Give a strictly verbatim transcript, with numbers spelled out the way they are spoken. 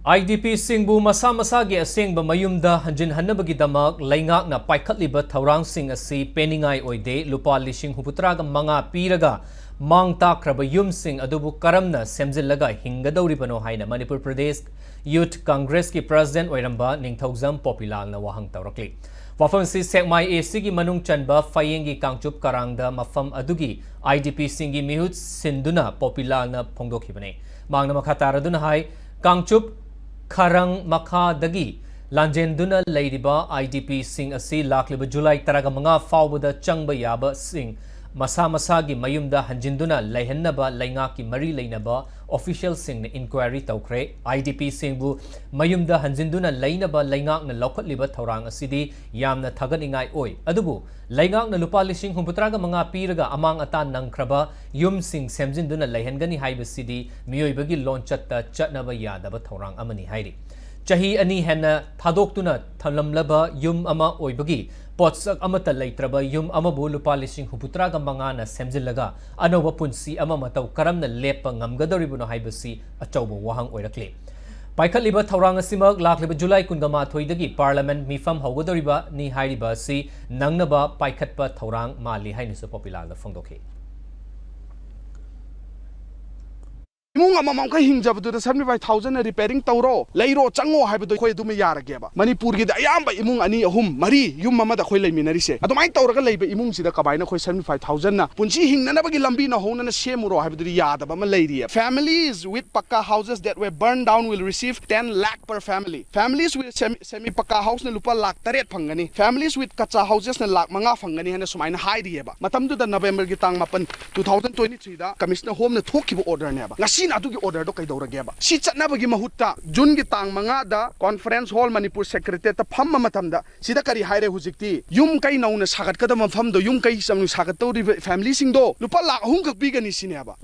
IDPꯁꯤꯡꯕꯨ ꯃꯁꯥ ꯃꯁꯥꯒꯤ ꯑꯁꯦꯡꯕ ꯃꯌꯨꯝꯗ ꯍꯟꯖꯤꯟꯍꯟꯅꯕꯒꯤꯗꯃꯛ ꯂꯩꯉꯥꯛꯅ ꯄꯥꯏꯈꯠꯂꯤꯕ ꯊꯧꯔꯥꯡꯁꯤꯡ ꯑꯁꯤ ꯄꯦꯟꯅꯤꯡꯉꯥꯏ ꯑꯣꯏꯗꯦ꯫ ꯂꯨꯄꯥ ꯂꯤꯁꯤꯡ ꯍꯨꯝꯐꯨꯇꯔꯥꯒ ꯃꯉꯥ ꯄꯤꯔꯒ ꯃꯥꯡ ꯇꯥꯛꯈ꯭ꯔꯕ ꯌꯨꯝꯁꯤꯡ ꯑꯗꯨꯕꯨ ꯀꯔꯝꯅ ꯁꯦꯝꯖꯤꯜꯂꯒ ꯍꯤꯡꯒꯗꯧꯔꯤꯕꯅꯣ ꯍꯥꯏꯅ ꯃꯅꯤꯄꯨꯔ ꯄ꯭ꯔꯗꯦꯁ ꯌꯨꯊ ꯀꯪꯒ꯭ꯔꯦꯁꯀꯤ ꯄ꯭ꯔꯁꯤꯗꯦꯟꯠ ꯑꯣꯏꯔꯝꯕ ꯅꯤꯡꯊꯧꯖꯝ ꯄꯣꯄꯤꯂꯥꯜꯅ ꯋꯥꯍꯪ ꯇꯧꯔꯛꯂꯤ꯫ ꯋꯥꯐꯝꯁꯤ ꯁꯦꯛꯃꯥꯏ ACꯒꯤ ꯃꯅꯨꯡ ꯆꯟꯕ ꯐꯌꯦꯡꯒꯤ ꯀꯥꯡꯆꯨꯞ ꯀꯔꯥꯡꯗ ꯃꯐꯝ ꯑꯗꯨꯒꯤ IDPꯁꯤꯡꯒꯤ ꯃꯤꯍꯨꯠ ꯁꯤꯟꯗꯨꯅ ꯄꯣꯄꯤꯂꯥꯜꯅ ꯐꯣꯡꯗꯣꯛꯈꯤꯕꯅꯤ꯫ ꯃꯍꯥꯛꯅ ꯃꯈꯥ ꯇꯥꯔꯗꯨꯅ ꯍꯥꯏ, ꯀꯥꯡꯆꯨꯞ ꯈꯔꯪ ꯃꯈꯥꯗꯒꯤ ꯂꯥꯟꯖꯦꯟꯗꯨꯅ ꯂꯩꯔꯤꯕ IDPꯁꯤꯡ ꯑꯁꯤ ꯂꯥꯛꯂꯤꯕ ꯖꯨꯂꯥꯏ ꯇꯔꯥꯃꯉꯥ ꯐꯥꯎꯕꯗ ꯆꯪꯕ ꯌꯥꯕꯁꯤꯡ ꯃꯁꯥ ꯃꯁꯥꯒꯤ ꯃꯌꯨꯝꯗ ꯍꯟꯖꯤꯟꯗꯨꯅ ꯂꯩꯍꯟꯅꯕ ꯂꯩꯉꯥꯛꯀꯤ ꯃꯔꯤ ꯂꯩꯅꯕ ꯑꯣꯐꯤꯁꯤꯌꯦꯜꯁꯤꯡꯅ ꯏꯟꯀ꯭ꯋꯥꯏꯔꯤ ꯇꯧꯈ꯭ꯔꯦ꯫ IDPꯁꯤꯡꯕꯨ ꯃꯌꯨꯝꯗ ꯍꯟꯖꯤꯟꯗꯨꯅ ꯂꯩꯅꯕ ꯂꯩꯉꯥꯛꯅ ꯂꯧꯈꯠꯂꯤꯕ ꯊꯧꯔꯥꯡ ꯑꯁꯤꯗꯤ ꯌꯥꯝꯅ ꯊꯥꯒꯠꯅꯤꯡꯉꯥꯏ ꯑꯣꯏ, ꯑꯗꯨꯕꯨ ꯂꯩꯉꯥꯛꯅ ꯂꯨꯄꯥ ꯂꯤꯁꯤꯡ ꯍꯨꯝꯐꯨꯇꯔꯥꯒ ꯃꯉꯥ ꯄꯤꯔꯒ ꯑꯃꯥꯡ ꯑꯇꯥ ꯅꯪꯈ꯭ꯔꯕ ꯌꯨꯝꯁꯤꯡ ꯁꯦꯝꯖꯤꯟꯗꯨꯅ ꯂꯩꯍꯟꯒꯅꯤ ꯍꯥꯏꯕꯁꯤꯗꯤ ꯃꯤꯑꯣꯏꯕꯒꯤ ꯂꯣꯟꯆꯠꯇ ꯆꯠꯅꯕ ꯌꯥꯗꯕ ꯊꯧꯔꯥꯡ ꯑꯃꯅꯤ ꯍꯥꯏꯔꯤ꯫ ꯆꯍꯤ ꯑꯅꯤ ꯍꯦꯟꯅ ꯊꯥꯗꯣꯛꯇꯨꯅ ꯊꯝꯂꯝꯂꯕ ꯌꯨꯝ ꯑꯃ ꯑꯣꯏꯕꯒꯤ ꯄꯣꯠꯁꯛ ꯑꯃꯠꯇ ꯂꯩꯇ꯭ꯔꯕ ꯌꯨꯝ ꯑꯃꯕꯨ ꯂꯨꯄꯥ ꯂꯤꯁꯤꯡ ꯍꯨꯝꯐꯨꯇꯔꯥꯒ ꯃꯉꯥꯅ ꯁꯦꯝꯖꯤꯜꯂꯒ ꯑꯅꯧꯕ ꯄꯨꯟꯁꯤ ꯑꯃ ꯃꯇꯧ ꯀꯔꯝꯅ ꯂꯦꯞꯄ ꯉꯝꯒꯗꯧꯔꯤꯕꯅꯣ ꯍꯥꯏꯕꯁꯤ ꯑꯆꯧꯕ ꯋꯥꯍꯪ ꯑꯣꯏꯔꯛꯂꯤ꯫ ꯄꯥꯏꯈꯠꯂꯤꯕ ꯊꯧꯔꯥꯡ ꯑꯁꯤꯃꯛ ꯂꯥꯛꯂꯤꯕ ꯖꯨꯂꯥꯏ ꯀꯨꯟꯒ ꯃꯥꯊꯣꯏꯗꯒꯤ ꯄꯥꯔꯂꯤꯌꯥꯃꯦꯟꯠ ꯃꯤꯐꯝ ꯍꯧꯒꯗꯧꯔꯤꯕꯅꯤ ꯍꯥꯏꯔꯤꯕ ꯑꯁꯤ ꯅꯪꯅꯕ ꯄꯥꯏꯈꯠꯄ ꯊꯧꯔꯥꯡ ꯃꯥꯜꯂꯤ ꯍꯥꯏꯅꯁꯨ ꯄꯣꯄꯤꯂꯥꯜꯗ ꯐꯣꯡꯗꯣꯛꯈꯤ꯫ ꯏꯃꯨꯡ ꯑꯃꯃꯝꯈꯛ ꯍꯤꯡꯖꯕꯗꯨꯗ seventy five thousand ꯅ repairing ꯇꯧꯔꯣ, ꯂꯩꯔꯣ, ꯆꯪꯉꯣ ꯍꯥꯏꯕꯗꯣ ꯑꯩꯈꯣꯏ ꯑꯗꯨꯃ ꯌꯥꯔꯒꯦꯕ꯫ ꯃꯅꯤꯄꯨꯔꯒꯤꯗꯤ ꯑꯌꯥꯝꯕ ꯏꯃꯨꯡ ꯑꯅꯤ, ꯑꯍꯨꯝ, ꯃꯔꯤ ꯌꯨꯝ ꯑꯃꯗ ꯑꯩꯈꯣꯏ ꯂꯩꯃꯤꯟꯅꯔꯤꯁꯦ꯫ ꯑꯗꯨꯃꯥꯏꯅ ꯇꯧꯔꯒ ꯂꯩꯕ ꯏꯃꯨꯡꯁꯤꯗ ꯀꯃꯥꯏꯅ ꯑꯩꯈꯣꯏ seventy five thousand ꯅ ꯄꯨꯟꯁꯤ ꯍꯤꯡꯅꯅꯕꯒꯤ ꯂꯝꯕꯤ ꯅꯧꯍꯧꯅꯅ ꯁꯦꯝꯃꯨꯔꯣ ꯍꯥꯏꯕꯗꯨꯗꯤ ꯌꯥꯗꯕ ꯑꯃ ꯂꯩꯔꯤꯌꯦ꯫ Families with pakka houses that were burned down will receive ten lakh per family. Families with semi, semi pakka house ꯅ ꯂꯨꯄꯥ ꯂꯥꯛ ꯇꯔꯦꯠ ꯐꯪꯒꯅꯤ꯫ Families with kacha houses ꯅ ꯂꯥꯛ ꯃꯉꯥ ꯐꯪꯒꯅꯤ ꯍꯥꯏꯅ ꯁꯨꯃꯥꯏꯅ ꯍꯥꯏꯔꯤꯑꯕ꯫ ꯃꯇꯝꯗꯨꯗ November ꯒꯤ ꯇꯥꯡ ꯃꯥꯄꯟ, two thousand twenty three ꯗ Commissioner Home ꯅ ꯊꯣꯛꯈꯤꯕ order ꯅꯦꯕ꯫ ꯉꯁꯤꯅ ꯑꯗꯨꯒꯤ order ꯗꯣ ꯀꯩꯗꯧꯔꯒꯦꯕ? ꯁꯤ ꯆꯠꯅꯕꯒꯤ ꯃꯍꯨꯠꯇ June ꯒꯤ ꯇꯥꯡ ꯃꯉꯥꯗ Conference Hall Manipur Secretariat ꯇ ꯐꯝꯕ ꯃꯇꯝꯗ ꯁꯤꯗ ꯀꯔꯤ ꯍꯥꯏꯔꯦ? ꯍꯧꯖꯤꯛꯇꯤ ꯌꯨꯝ ꯀꯩ ꯅꯧꯅ ꯁꯥꯒꯠꯀꯗꯕ ꯃꯐꯝꯗꯣ, ꯌꯨꯝ ꯀꯩ ꯆꯪꯅ ꯁꯥꯒꯠꯇꯧꯔꯤꯕ family ꯁꯤꯡꯗꯣ ꯂꯨꯄꯥ ꯂꯥꯛ ꯑꯍꯨꯝ ꯈꯛ ꯄꯤꯒꯅꯤ ꯁꯤꯅꯦꯕ꯫